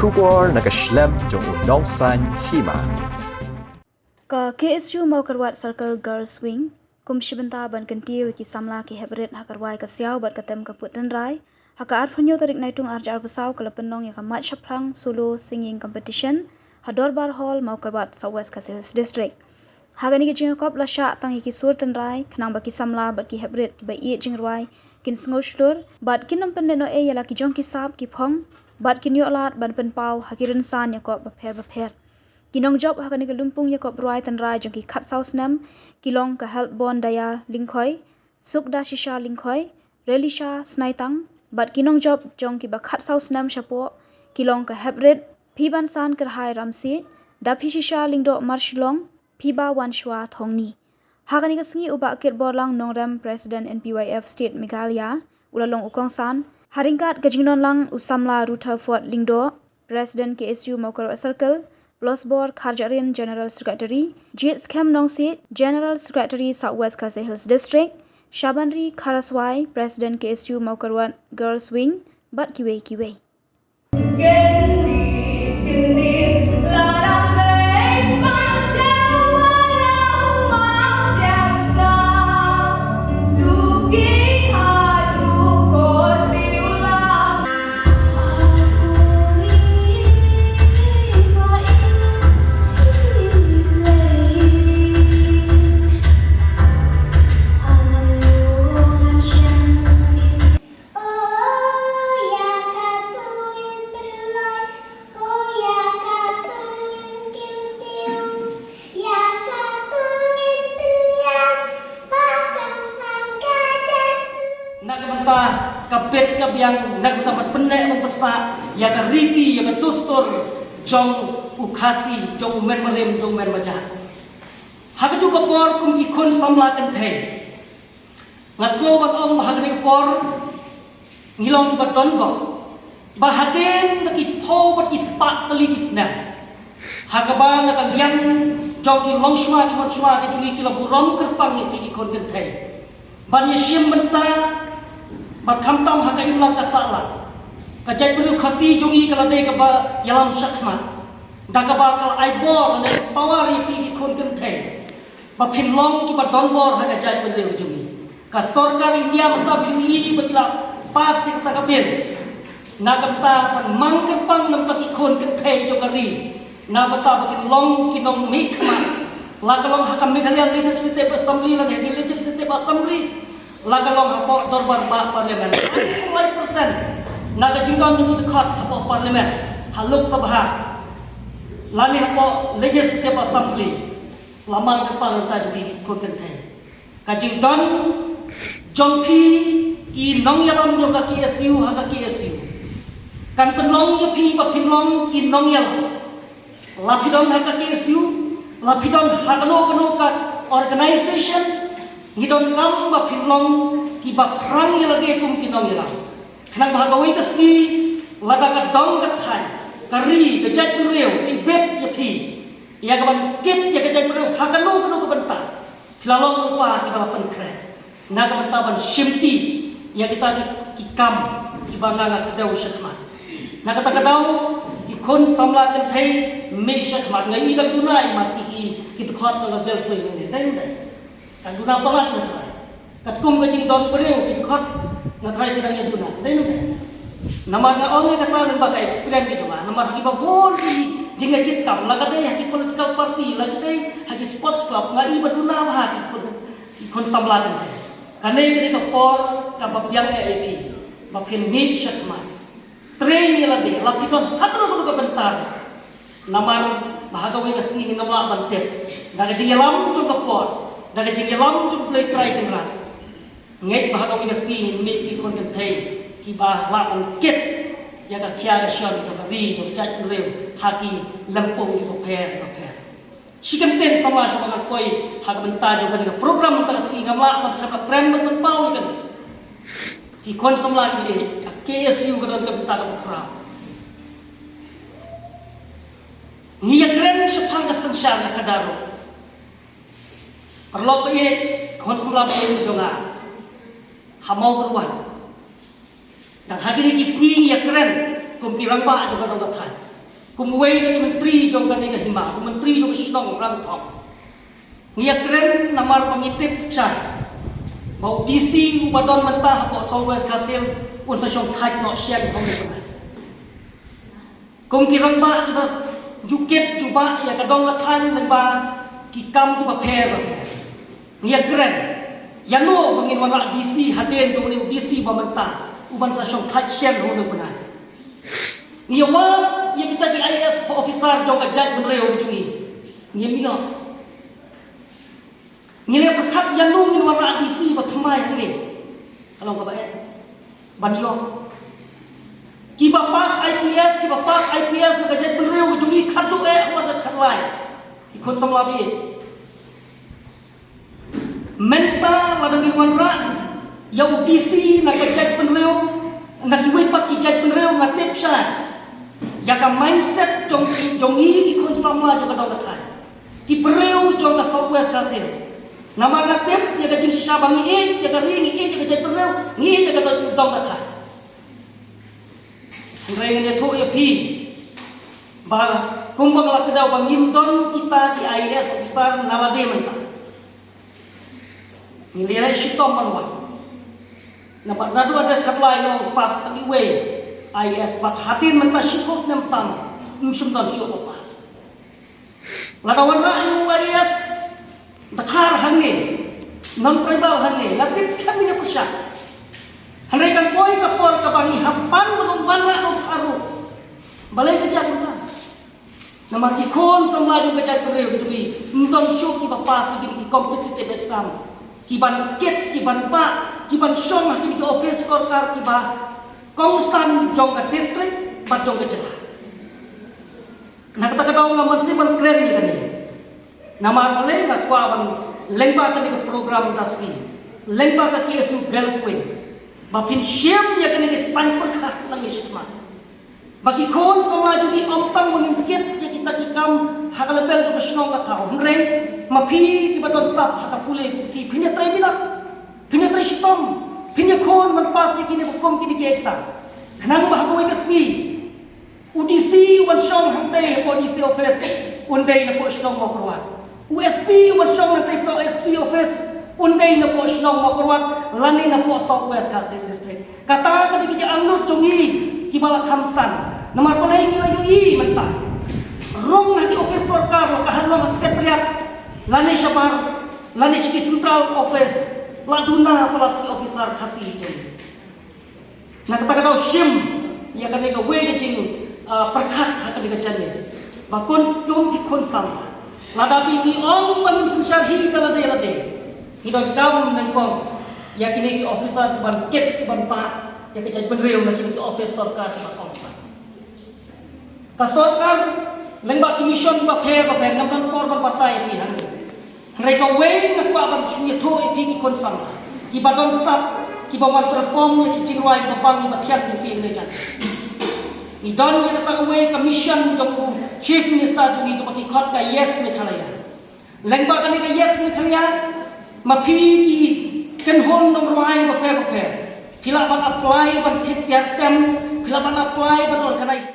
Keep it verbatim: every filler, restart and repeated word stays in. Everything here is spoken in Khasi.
Khubor na ka shlem jong u nongsan hima. Ka K S U Mawkyrwat Circle Girls Wing kum shi bynta ban kyntiew ïa ki samla ki hep rit ha ka rwai ka siaw bad ka tem ka put tynrai, ha ka arphew hynñiew tarik Naitung arhajar arphew saw ka la pynlong ïa ka Mait Shaphrang Solo Singing Competition ha Dorbar Hall, Mawkyrwat, South West Khasi Hills District. Ha kane ka jingïakop la shah tang ïa ki sur tynrai khnang ba ki samla bad ki hep rit kiba ïeit jingrwai kin sngew shlur bad kin ym pynlehnohei ïa la ki jong ki sap ki phong bad kin ïoh lad ban pynpaw ha ki rynsan ïakop bapher bapher. Ki nongjop ha kane ka lympung ïakop rwai tynrai jong ki khatsaw snem ki long ka Helpbon Daya Lyngkhoi, Sukdashisha Lyngkhoi, Relisha Snaitang, bad ki nongjop jong kiba khatsaw snem shapoh ki long ka Heprit Phibansan Kyrhai Ramsiej, Daphishisha Lyngdoh Marshillong, Phibawanshwa Thongni. Ha kane ka sngi u Bah Kitborlang Nongrem, President N P Y F State Meghalaya, u la long u kongsan, ha ryngkat ka jingdon lang u samla Rutherford Lyngdoh, President K S U Mawkyrwat Circle, Blosbor Kharjahrin, General Secretary, Jied Skhem Nongsiej, General Secretary South West Khasi Hills District, Shabanri Kharaswai, President K S U Mawkyrwat Girls Wing, bad kiwei kiwei. Na ka bynta ka peit ka biang, na ka bynta ban pynneh ban pynsah ïa ka riti, ïa ka dustur jong u Khasi, jong u men barim, jong u men bajah. Ha kajuh ka por kum ki khun samla kynthei, nga sngew ban ong ba ha kane ka por ngi long kiba don bok, ba hadien da ki phew bad ki spah tylli ki snem, ha kaba na ka liang jong ki longshuwa ki mongshuwa ki jong ngi ki la burom kyrpang ïa ki khun kynthei ban ïashim bynta, bad khamtam ha ka imlang ka sahlang, ka jaitbynriew Khasi jong ngi ka la dei kaba ïalam shakhmat, da kaba ka la ai bor lane power ïa ki khun kynthei ba phin long kiba don bor ha ka jaitbynriew jong ngi. Ka sorkar India mynta ba ïohi ba ki la pass ïa kata ka bill, na ka bynta ban mang kyrpang na bynta ki khun kynthei jong ka ri, na bynta ba kin long ki nongmihkhmat, la ka long ha ka Meghalaya Legislative Assembly lane ha ki Legislative Assembly, la ka long hapoh dorbar bah Parliament. Lai persen na ka jingdon jong ki dkhot hapoh Parliament, ha Lok Sabha lane hapoh Legislative Assembly, la mang kyrpang na bynta jong ki khun kynthei. Ka jingdon jong phi ki nongïalam jong ka K S U ha ka K S U kan pynlong ïa phi ba phin long ki nongïalam. La phi don ha ka K S U, la phi don ha kano kano ka organization, ngi donkam ba phin long kiba phrang ïa lade kum ki nongïalam. Khnang ba ha kawei ka sngi lada ka dong ka thaiñ ka ri ka jaitbynriew ka ibit ïa phi, ïa ka ban kit ïa ka jaitbynriew ha kano kano ka bynta, phi la long lypa kiba la pynkhreh na ka bynta ban shimti ïa kita ki, ki kam kiba nga nga kdew shakhmat. Na kata ka daw ki khun samla kynthei mih shakhmat, nga i dang duna i mat ki, ki, ki dkhot ka bel soi ne dang dang. Ka duna palat nga trai. Katkum ka jingdon briew ki dkhot nga trai ki dang ïa duna. Dei ne dei? Namar nga ong ïa kata namar ka experience ki jong nga. Namar ha kiba bun ki jingïakit kam, la ka dei ha ki political party, la ka dei ha ki sports club, nga i ba duna bha ki khun, ki khun samla kynthei. Kane ka dei ka por kaba biang ïa phi ba phin mih shakhmat. Train ïa lade, la phi don ha kano kano ka bynta. Namar ba ha kawei ka sngi ngin ym lah ban tip. Da ka jingïalam jong ka por, da ka jingïalam jong U Blei Trai Kynrad, ngeit ba ha kawei ka sngi ngin mih ki khun kynthei kiba lah ban kit ïa ka khia ka shon jong ka ri jong ka jaitbynriew ha ki lympung kiba pher bapher. Shi kyntien samla shuwa ngan poi ha ka bynta jong kane ka program mynta ka sngi, ngam lah ban khlem da kren ban pynpaw ïa kane. Ki khun samla ki leh, ka K S U ka don ka bynta kaba khraw. Ngi ïakren shaphang ka synshar ka khadar ruh. Paralok ba ïeit, khun samla ba ïeit jong nga ha Mawkyrwat, dang ha kine ki sngi ngi ïakren kum ki rangbah jong ka dong ka thaiñ. Kum uwei na ki myntri jong kane ka hima, kum myntri jong ka shnong Ramthong, ngi ïakren namar ba ngi tip shai ba u D C uba don mynta hapoh South West Khasi Hills un sa shong thait noh shen hong ne. Kum ki rangbah kiba ju kit ju bah ïa ka dong ka thaiñ lyngba ki kam kiba pher ba pher. Ngi ïakren ïano ba ngin wanrah D C hadien jong une u D C ba mynta uban sa shong thait shen hong ne u bnai. Ngi ïa wad ïa kita ki I A S officer jong ka jaitbynriew jong ngi. Ngi ïa mih. Ngi leh pyrkhat ïano ngin wanrah D C ba thymmai hangne. Ka long kaba eh ban ïoh. Kiba pass I P S, kiba pass I P S na ka jaitbynriew jong ngi khatduh eh wat khatlai. Ki khun samla ba ïeit. Mynta lada ngin wanrah ïa u D C na ka jaitbynriew, na kiwei pat ki jaitbynriew, nga tip shai ïa ka mindset jong, jong ngi ki khun samla jong ka dong ka thaiñ, ki briew jong ka South West Khasi Hills. Namar nga tip ïa ka jingshisha ba ngi ïeit ïa ka ri, ngi ïeit ïa ka jaitbynriew, ngi ïeit ïa ka dong ka thaiñ. Hynrei ngan ïathuh ïa phi ba kumba nga la kdew ba ngim don kita ki I A S officer na lade mynta. Ngi leh shitom ban wan. Namar naduh ka khatlai long pass tang iwei I A S, bad hadien mynta shiphew snem tam ym shym don shuh ba pass. Lada wanrah ïa u I A S dkhar hangne, non tribal hangne, nga tip skhem ïa pyrshah. Hynrei kan poi ka por kaba ngi hap ban ban wanrah nongdkhar ruh. Balei ka jia kumta? Namar ki khun samla jong ka jaitbynriew jong ngi ym don shuh kiba pass ïa kine ki competitive exam, kiban kit, kiban bah, kiban shong ha kine ki office sorkar kiba kongsan jong ka district bad jong ka jylla. Na kata ka daw nga mynsiem ban kren ïa kane. Namar kane nga kwah ban lyngba kane ka program da shi, lyngba ka K S U Girls Wing, ba phin shim ïa kane ka saiñ pyrkhat na ngi shakhmat. Ba ki khun samla jong ngi ym tang ban kit ïa kita ki kam ha ka level jong ka shnong ka thaw, hynrei ma phi kiba don sap ha ka pule ka puthi, phin ïa trei minot, phin ïa trei shitom, phin ïakhun ban pass ïa kine ba kum kine ki exam. Khnang ba ha kawei ka sngi u D C uban shong hangtei hapoh D C office un dei napoh shnong Mawkyrwat. U S P uban shong hangtei hapoh S P office un dei napoh shnong Mawkyrwat lane napoh South West Khasi Hills District. Kata ka dei ka jingangnud jong ngi kiba la kham san. Namar balei ngi la ïohi mynta, rung ha ki office sorkar, la ka hap long ha secretariat lane shabar lane sha ki central office, la duna palat ki officer Khasi jong ngi. Na kata ka daw shim ïa kane kawei ka jing, ah, pyrkhat ha kane ka jingeh. Ba kum ki khun samla, lada ngi ong ba ngin synshar hi da lade lade, ngi donkam nyngkong ïa kine ki officer kiban kit kiban bah ïa ka jaitbynriew na kine ki office sorkar kiba kongsan. Ka sorkar lyngba ki mission bapher bapher, ngam don por ban batai ïa ki hangne. Hynrei kawei nga kwah ban shu ïathuh ïa phi ki khun samla kiba don sap, kiba wan perform ïa ki jingrwai ba bang, kiba thiang ïa phi ne jan. Ngi don ïa kata kawei ka mission jong u Chief Minister jong ngi kaba ki khot ka Yes Meghalaya. Lyngba kane ka Yes Meghalaya, ma phi ki kynhun nongrwai bapher bapher, phi lah ban apply ban thied tiar tem, phi lah ban apply ban organize